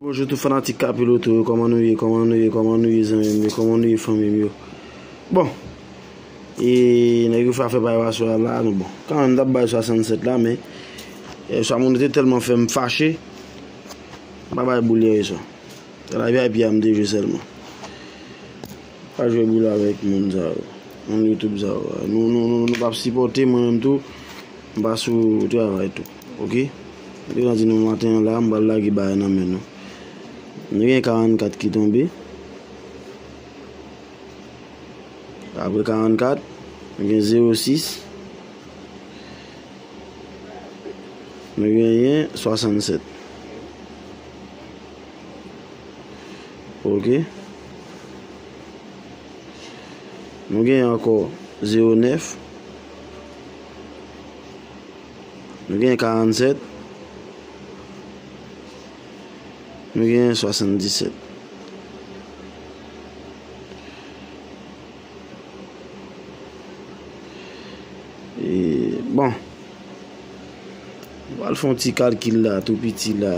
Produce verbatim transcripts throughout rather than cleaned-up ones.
Bonjou tout fanatik Kapiloto yo, kòman nou ye, kòman nou ye, kòman nou ye zanmi m yo, kòman nou ye fanmi m yo? Bon, e nèg yo fè afè pa yo aswè a la, nou bon. Kanmenm, m t ap bay swasannsèt la, men yèswa moun yo te tèlman fè m fache, m pa bay boul yè swa. Se la V I P a m te jwe sèlman. Pa jwe boul avèk moun sa yo. Moun YouTube sa yo. Nou, nou, nou, nou p ap sipòte, mwen menm tou, m pa sou travay tou. Oke? M te nan di nou maten an la, m pral lage bagay nan men nou. Nou gen karannkat ki tonbe. Apre karannkat, nou gen zewo sis. Nou genyen swasannsèt. Oke. Nou genyen ankò zewo nèf. Nou genyen karannsèt. Nou genyen swasanndisèt. E, bon. Nou pral fè yon ti kalkil la, tou piti la.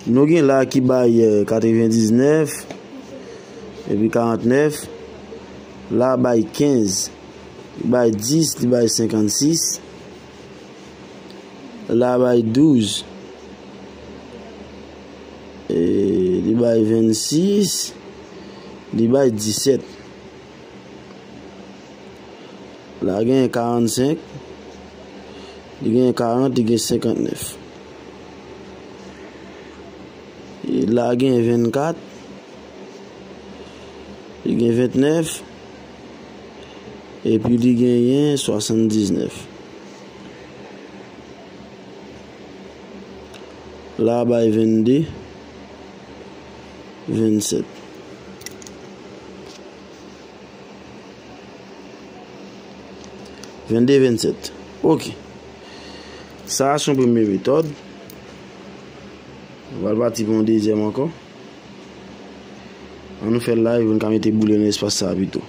Nou gen la ki bay, eh, katrevendiznèf, epi karantnèf. La bay kenz, li bay dis, li bay senkannsis. La bay douz. E, li bay vennsis. Li bay disèt. La gen karannsenk. Li gen karant, li gen senkantnèf. E la gen vennkat. Li gen ventnèf. Epi li genyen swasanndisnèf. La bay vennde, vennsèt. Vennde, vennsèt. Oke. Sa a se yon premye metòd. Nou pral pati pou yon dezyèm ankò. Ann nou fè l la, epi n ka mete boul nan espas sa a pito.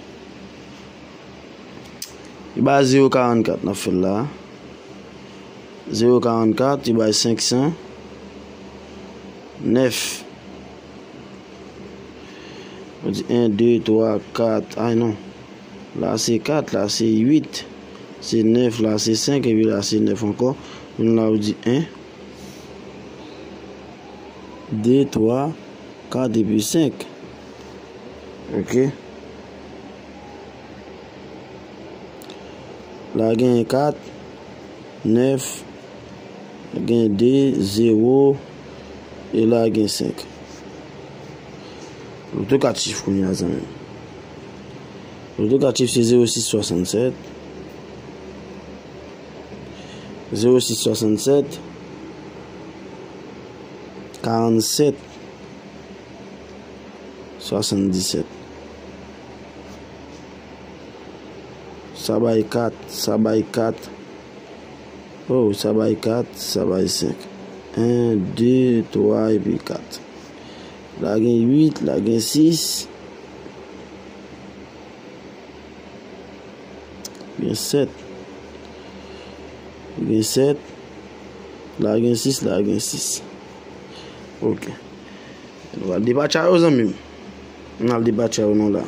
Li bay zewo karannkat, n ap fè l la. Zewo karannkat, li bay senk san nèf. Ou di en, de, twa, kat. Ay non. La se kat, la se uit. Se nèf, la se senk, epi la se nèf ankò. Vin la ou di en, de, twa, kat epi senk. Oke. La gen kat, nèf, gen de, zewo, e la gen senk. Loto kat chif kounye a, zanmi m. Loto kat chif se zewo sis swasannsèt, zewo sis swasannsèt, karannsèt, swasanndisèt. Sa bay kat, sa bay kat. Oh, sa bay kat, sa bay senk. En, de, twa, epi kat. La gen uit, la gen sis. Gen sèt. Gen sèt. La gen sis, la gen sis. Oke. Nou al depatcha yo, zanmi m. Nou al depatcha yo non la.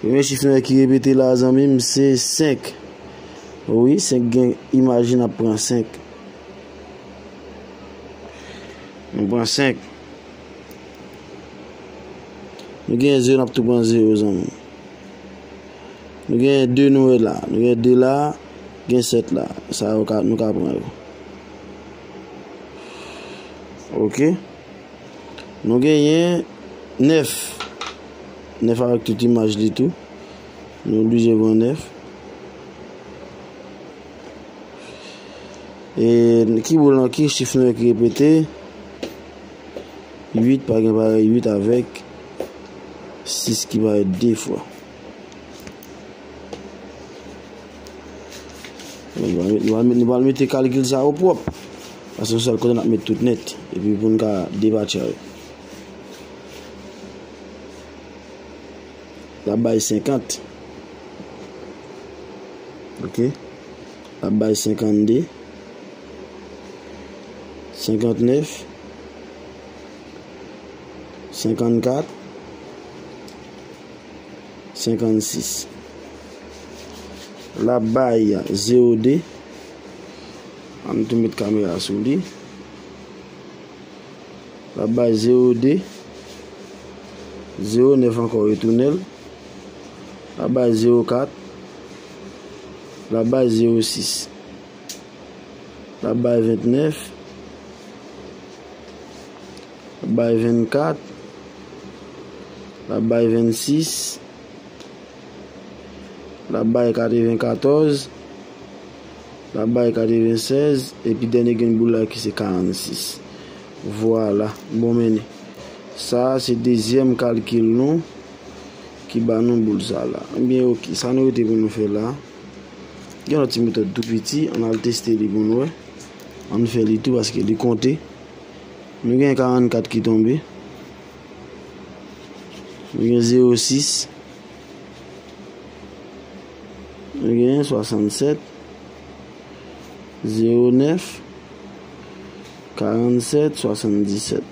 Premye chif nou wè ki repete la, zanmi m, se senk. Wi, senk gen imaj li, n ap pran senk. Nou pran senk. Nou gen zewo, n ap tou pran zewo, zanmi m. Nou gen de nou wè la. Nou gen de la, gen sèt la. Sa yo ka, nou ka pran yo. Oke. Nou genyen nèf. Nèf avèk tout imaj li tou. Nou oblije pran nèf. E ki boul nan ki chif nou ki repete? Uit, pa gen parèy uit avèk sis ki parèt de fwa. Nou pral met-, nou pral met-, nou pral mete kalkil sa yo pwòp. Paske se sèl kote n ap met tout nèt. Epi pou n ka depatcha yo. L ap bay senkant. Oke. L ap bay senkannde. senkantnèf, senkannkat, senkannsis. L ap bay zewo de. Ann tou met kamera sou li. L ap bay zewo de, zewo nèf ankò, retounen l. L ap bay zewo kat. L ap bay zewo sis. L ap bay ventnèf. L ap bay vennkat. L ap bay vennsis. L ap bay katrevenkatòz. L ap bay katrevensèz. Epi dènye grenn boul la ki se karannsis. Vwala. Bon, mennen. Sa a se dezyèm kalkil nou ki ba nou boul sa la. Ebyen, oke. Sa nou rete pou nou fè la. Gen lòt ti metòd tou piti. Ann al teste li pou nou wè. Ann fè li tou paske li konte. Nou gen karannkat ki tonbe. Nou gen zewo sis. Nou gen swasannsèt, zewo nèf, karannsèt, swasanndisèt.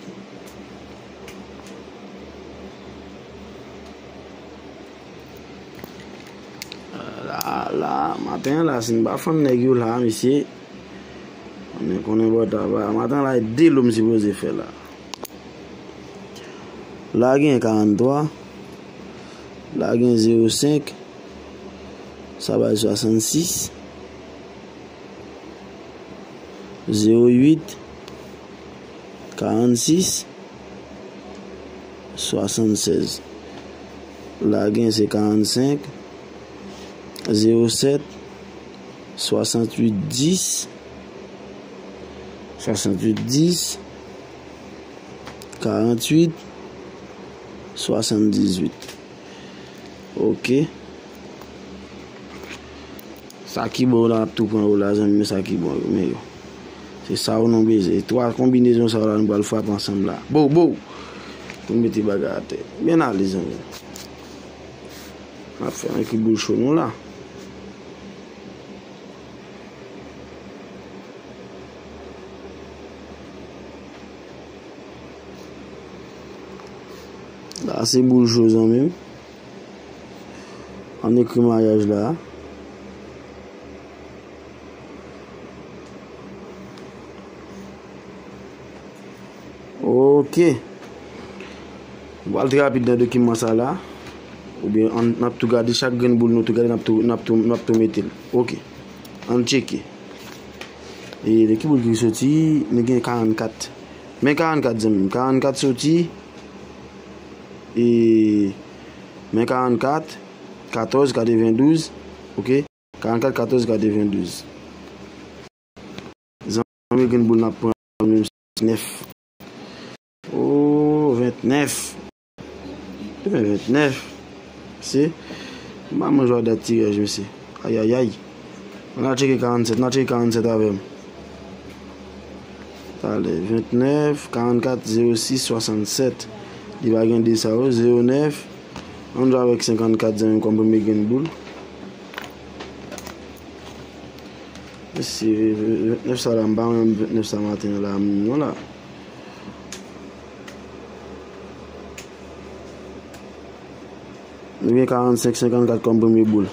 La, la, maten an la, si n pa fann nèg yo la, mesye, konnen, konnen bò taba. Maten an la, e de lo m sipoze fè la. La gen karanntwa. La gen zewo senk. Sa bay swasannsis. Zewo uit. Karannsis. Swasannsèz. La gen se karannsenk. Zewo sèt. Swasantuit dis. Swasantuit dis. Karantuit. Swasanndizuit. Oke. Sa ki bon yo la, n ap tou pran yo la, zanmi, men sa ki bon yo, men yo. Se sa yo nou bezwen. Twa konbinezon sa yo la, nou pral frape ansanm la. Bow, bow! Pou n mete bagay atè. Byen ale, zanmi. N ap fè yon ekip boul cho nou la. La se boul cho, zanmi m. Ann ekri mayaj la. Oke. Nou pral trè rapid nan dokiman sa la. Oubyen ann, n ap tou gade chak grenn boul nou tou gade, n ap tou, n ap tou, n ap tou mete l. Oke. Ann tcheke. E de ki boul ki soti, nou gen karannkat. Men karannkat, zanmi m. Karannkat soti. E men karannkat, katòz, katrevendouz. Oke. Karannkat, katòz, katrevendouz. Zanmi, grenn boul n ap pran menm ventnèf. Oh, ventnèf. Ventnèf. Se, m pa manjwa dat tiraj, mesye. Ayayay. Ann al tcheke karannsèt, ann al tcheke karannsèt avè m. Talè, ventnèf, karannkat, zewo sis, swasannsèt. Li pa gen de sa yo, zewo nèf. Ann jwe avèk senkannkat, zanmi m, kòm premye grenn boul. Mesye, ventnèf sa la, m pa renmen ventnèf sa maten an la, non la. Nou gen karannsenk senkannkat kòm premye boul.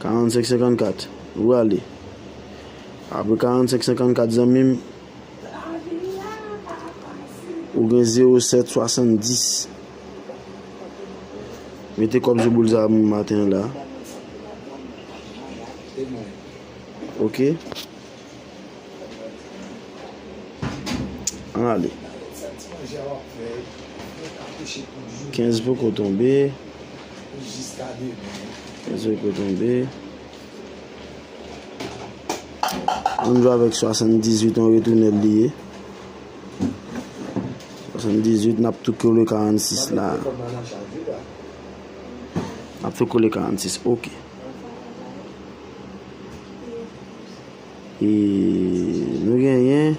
Karannsenk senkannkat. Ou ale. Apre karannsenk senkannkat, zanmi m, ou gen zewo sèt swasanndis. Mete kòb sou boul sa pou mwen maten an la. Oke. Ann ale. Kenz poko tonbe. Kenz poko tonbe. Ann jwe avèk swasanndizuit, yon retounèl li ye. Swasanndizuit, n ap tou kole karannsis la. N ap tou kole karannsis, oke. E nou genyen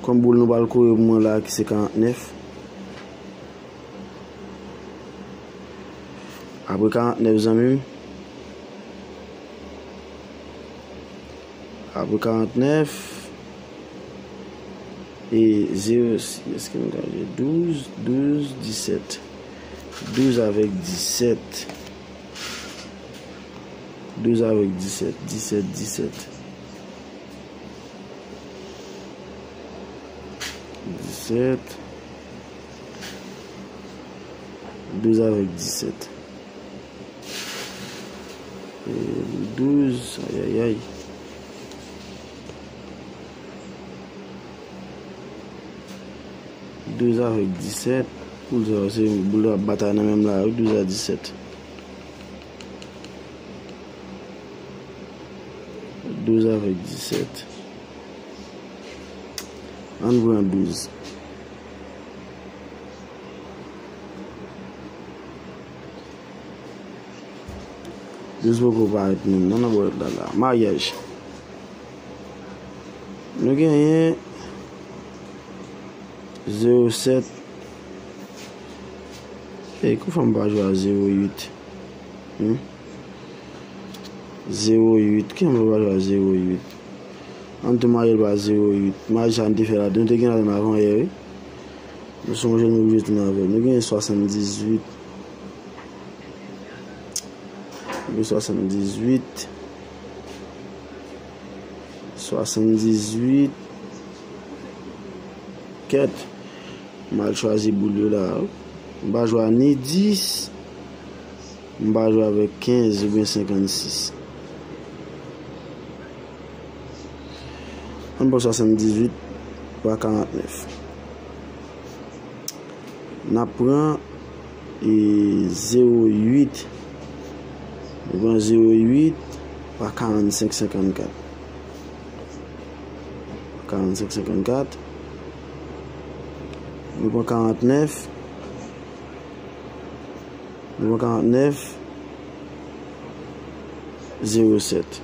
kòm boul nou pral kore pou mwen la ki se karannèf. Apre karannèf, zanmi m, Apre karantnèf, e zewo, èske m ka jwe douz, douz, disèt. Douz avèk disèt. Douz avèk disèt, disèt, disèt. Disèt. Douz avèk disèt. E, douz, ayayay. Douz avèk disèt. Poul sa, se boul ap batay nan menm la, wi, douz a disèt. Douz avèk disèt. Ann pran douz. Douz poko parèt menm non nan bòlèt la la. Maryaj. Nou genyen zewo sèt. E kou fanm pa jwe a zewo uit? Hmm? Zewo uit. Ki fanm pa jwe a zewo uit? Ann tou marye l pa zewo uit. Maryaj sa n te fè la, nou te gen ladan avanyè, wi. Nou sonje nou oblije tounen avè l. Nou genyen swasanndizuit. Nou gen swasanndizuit. Swasanndizuit. Kèt. M al chwazi boul yo la. M pa jwe a ni dis. M pa jwe avèk kenz oubyen senkannsis. Ann pran swasanndizuit pa karantnèf. N ap pran, e, zewo uit. Nou pran zewo uit pa karannsenk senkannkat. Karannsenk senkannkat. Nou pran karantnèf. Nou pran karantnèf zewo sèt.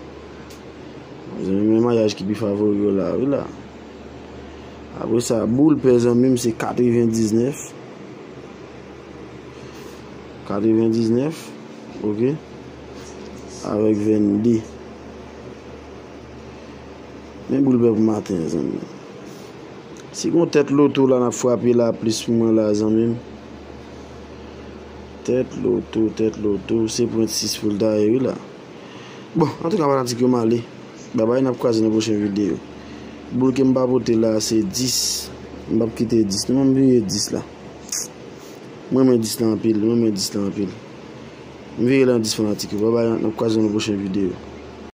Men maryaj ki pi favori yo la, wi la. Apre sa, boul pè zanmi m se katrevendiznèf. Katrevendiznèf, oke. Avèk vennde. Men boul pè pou maten an, zanmi m. Si gon tèt loto la n ap frape la plis pou mwen la, zanmi m. Tèt loto, tèt loto, se pwent sis pou l ta ye, wi la. Bon, antouka, fanatik yo, m ale. Babay, n ap kwaze nan pwochen videyo. Boul ke m pa pote la, se dis. M p ap kite dis. Non, m vire dis la. Mwen renmen dis la anpil, mwen renmen dis la anpil. M vire lan dis, fanatik yo. Babay, n ap kwaze nan pwochen videyo.